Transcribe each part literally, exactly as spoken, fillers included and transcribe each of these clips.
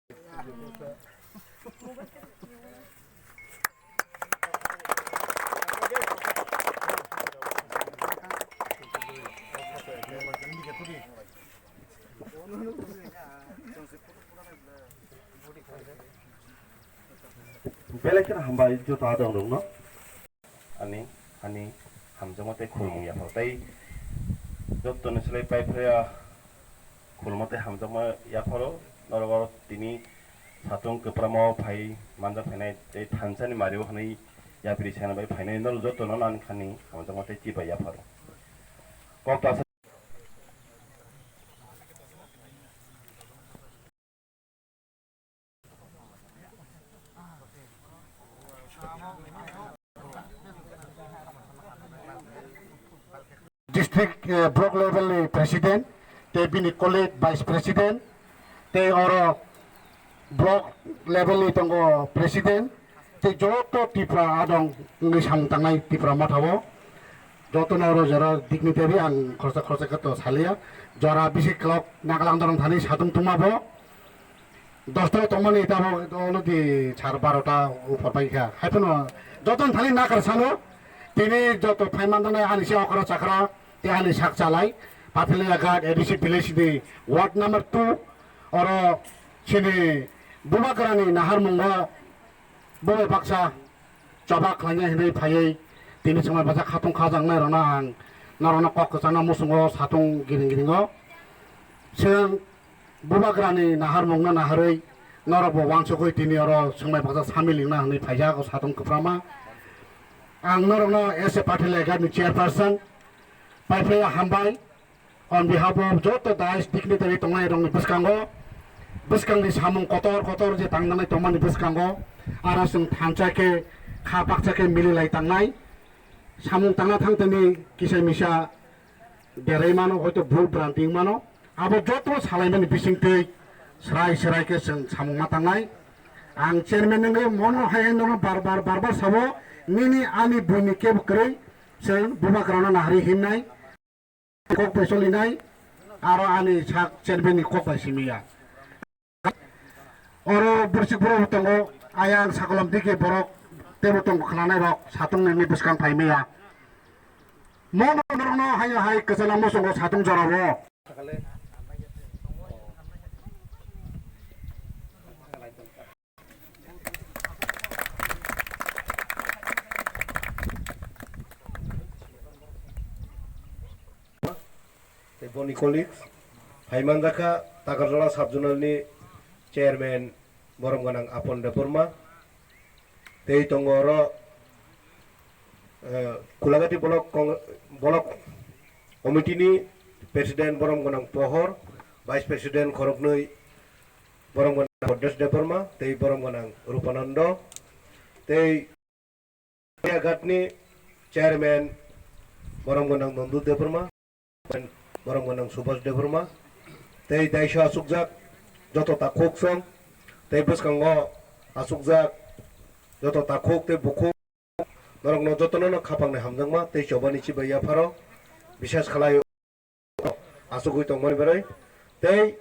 Belai kheno hambai joto adong rokno. Ani, ani hamjakma tei khulumung yapharo tei jottoni slai pai phaiya khulumung tei hamjakma yapharo norok oro tini satung kwprama o phai manjak phainai tei thansani mario hwnwi yapri sena bai phainai norok jotono ani khani hamjakma tei chibai yapharo. Kok ta District, eh, block level ni president, tei bini colleague vice president, tei oro block level ni tongo president, tei joto Tripura adong wngwi samung tangnai Tripura Motha o. Jotono oro jora dignitary ang khoroksa khoroksa khe to saliya. Jora bisi kwlok Nagaland dorong thani satung tungma bo. Dosta o tongmani tabok already sar barota upor pai kha. Haiphano jotono thani nakar salo. Tini joto phaiman tangnai ani se okra chakra, tei ani sak chalai. Pathilya Ghat A D C village ni ward number two. Oro chini Bubagrani naharmungo bo bai baksa choba khlaina hinwi phaiwi tini swmai bwsa khatung khajaknai rokno ang norokno kok kwchangna muchungo satung giring giringo. Chwng Bubagrani naharmungno naharwi norokbo uansukwi tini oro swmai bwsa samil wngna hinwi phaijak o satung kwphrama. Ang norokno as a party leader ni chairperson pai phaiya hambai. On behalf of joto dais dignitary tongnai rokni bwskango, bwskangni samung kotor kotor je tangnai tongmani bwskango, aro chwng thansa khe kha baksa khe mililai tangnai. Samung tangna thangtani kisa misa derai mano, hoito bhul bhranti wng mano. Abo joto salaimani bisingtwi srai srai khe chwng samung ma tangnai. Ang chairman wngwi mono hai hai nono bar bar bar bar sabo, nini ani buini kebo kwrwi chwng Bubagrano naharwi himnai. Kok bai solinai, aro ani sak chairman ni kok bai simiya. Oro bursik borok tongo, ayang sakolom digi borok tebo tongo khwnanai rok satung nini bwskang phaimiya. Mono norokno hayo hai kwchana muchungo satung jorao. Tei boni colleagues, phaiman jakha Takarjala sub-zonal ni chairman borom gwnang Apon Debbarma, tei tongo oro, eh, Kulagati block kong-, block committee ni president borom gwnang Pohor, vice president khoroknwi borom gwnang Bhadresh Debbarma tei borom gwnang Rupanando tei Ghatni chairman borom gwnang Nandu Debbarma, borom gwnang Subhas Debbarma tei daisa asukjak joto takhuk song tei bwskango asukjak joto takhuk tei bukhuk norokno jotono no khapangni hamjakma tei chobani chibai yapharo bisas khalai. Asugwi tongmani bagwi tei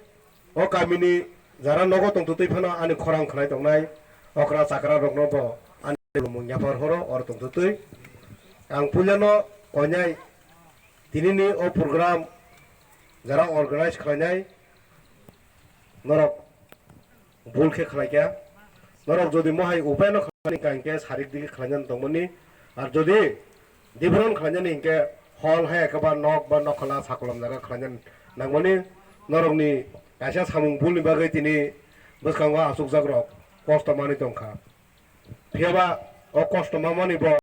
o kamini jara nogo tongtwtwi phano ani khorang khnai tongnai okra chakra rokno bo ani khulumung yaphar horo oro tongtwtwi. Ang puilano koinai tinini o program jara organize khlainai norok bul khe khlaikha. Norok jodi mohai upaino khlainani hwnkha hinkhe sarik digi khlainani tongmani. Ar jodi different khlainani hinkhe hall hai khe ba nok ba nokhola sakolom jaga khlainani nangmani. Norokni kaisa samung bulni bagwi tini bwskango achukjakrok kosto manwi tongkha. Phiyaba o kosto mamani bo